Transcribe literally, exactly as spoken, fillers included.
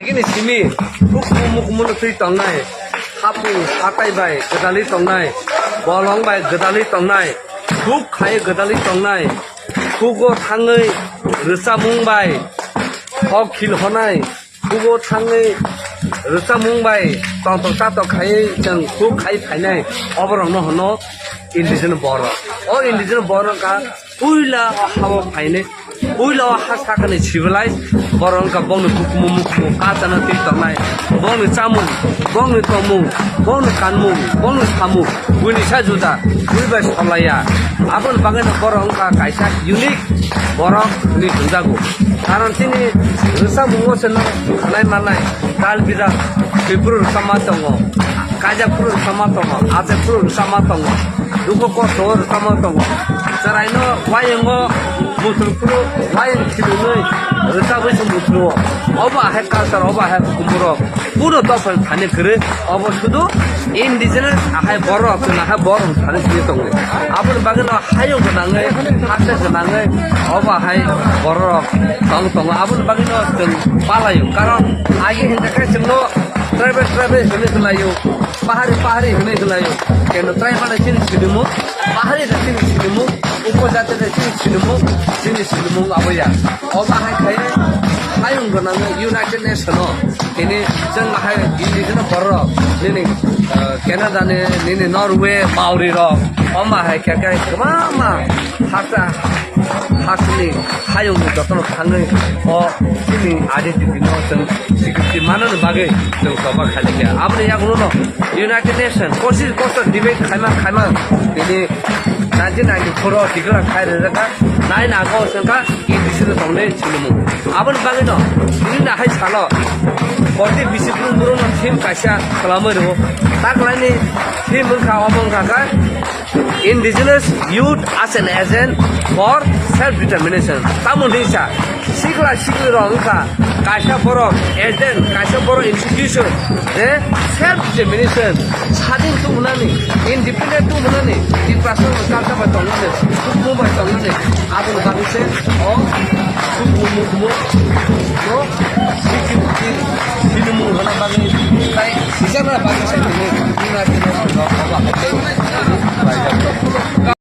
Gini simi, huk mumu mumu no twi tongnai, hapung hatai bai gwdalwi tongnai, bolong bai gwdalwi tongnai, huk khai gwdalwi tongnai, hugo thangwi rwchapmung bai hok khil honai, hugo thangwi rwchapmung bai tongthok tathok khaiwi chwng huk khai phainai, oborokno hwno indigenous borok. O indigenous borok wngkha puila o hao phainai, puila o ha sakani civilized borok wngkha bongni bukumu mukumu kachana twi tongnai, bongni chamung, bongni tongmung, bongni kanmung, bongni samung, buini sa juda, bui bai solaiya. Aboni bagwino borok wngkha kaisa unique borok hinwi hwnjago. Karon chini rwchapmungo se no khanai manai, dal bidal, Tripura rwchapma tongo, Kaijakpur rwchapma tongo, Achaipur rwchapma tongo, dukho kosto o rwchapma tongo. Chwraino wayango muthur phuru wayang khilunwi rwchabwi se muthuro. Obo ahai culture, obo ahai hukumu rok. Kuno dophani thani kwrwi, obo sudu indigenous ahai borok, chwng ahai borok thani sini tongo. Aboni bagwino hayung gwnangwi, hakhe gwnangwi, obo ahai borok tong tongo. Aboni bagwino chwng palaio. Karon agi hinkhe chwngno tribal, tribal hinwi kwlaio, pahari, pahari hinwi kwlaio. Keno tribal chini sinimung, pahari da chini sinimung, upojati da chini sinimung, chini sinimung aboya. Obo hai khai hayung gwnang United Nation o tini chwng hai indigenous borok nini, uh, Canada ni, nini Norway, Maori rok, omo hai khe khe kwbangma hasa hasni hayung ni jotono thangwi o chini identity no chwng security manani bagwi chwng choba khalikha. Aboni yagulo no United Nation kosi kosto debate khaima khaima tini nineteen ninety-four o declare khai rwjakha, nine August wngkha indigenous tongnai sinimung. Aboni bagwino tini nahai salo prottek bisi brum brum no theme kaisa khwlamwi rwo. Taklaini theme wngkha, omo wngkha kha Indigenous Youth as an Agent for Self Determination. Tamo hinsa sikla sikli rok wngkha kaisa borok agent, kaisa borok institution, je self determination, sadin tubunani, independent tubunani, Tiprasa no kalta bai tongnani, hukumu bai tongnani, aboni bagwi se o hukumu, hukumu, no, security, sinimung hana bagwi, tai sijana bagwi se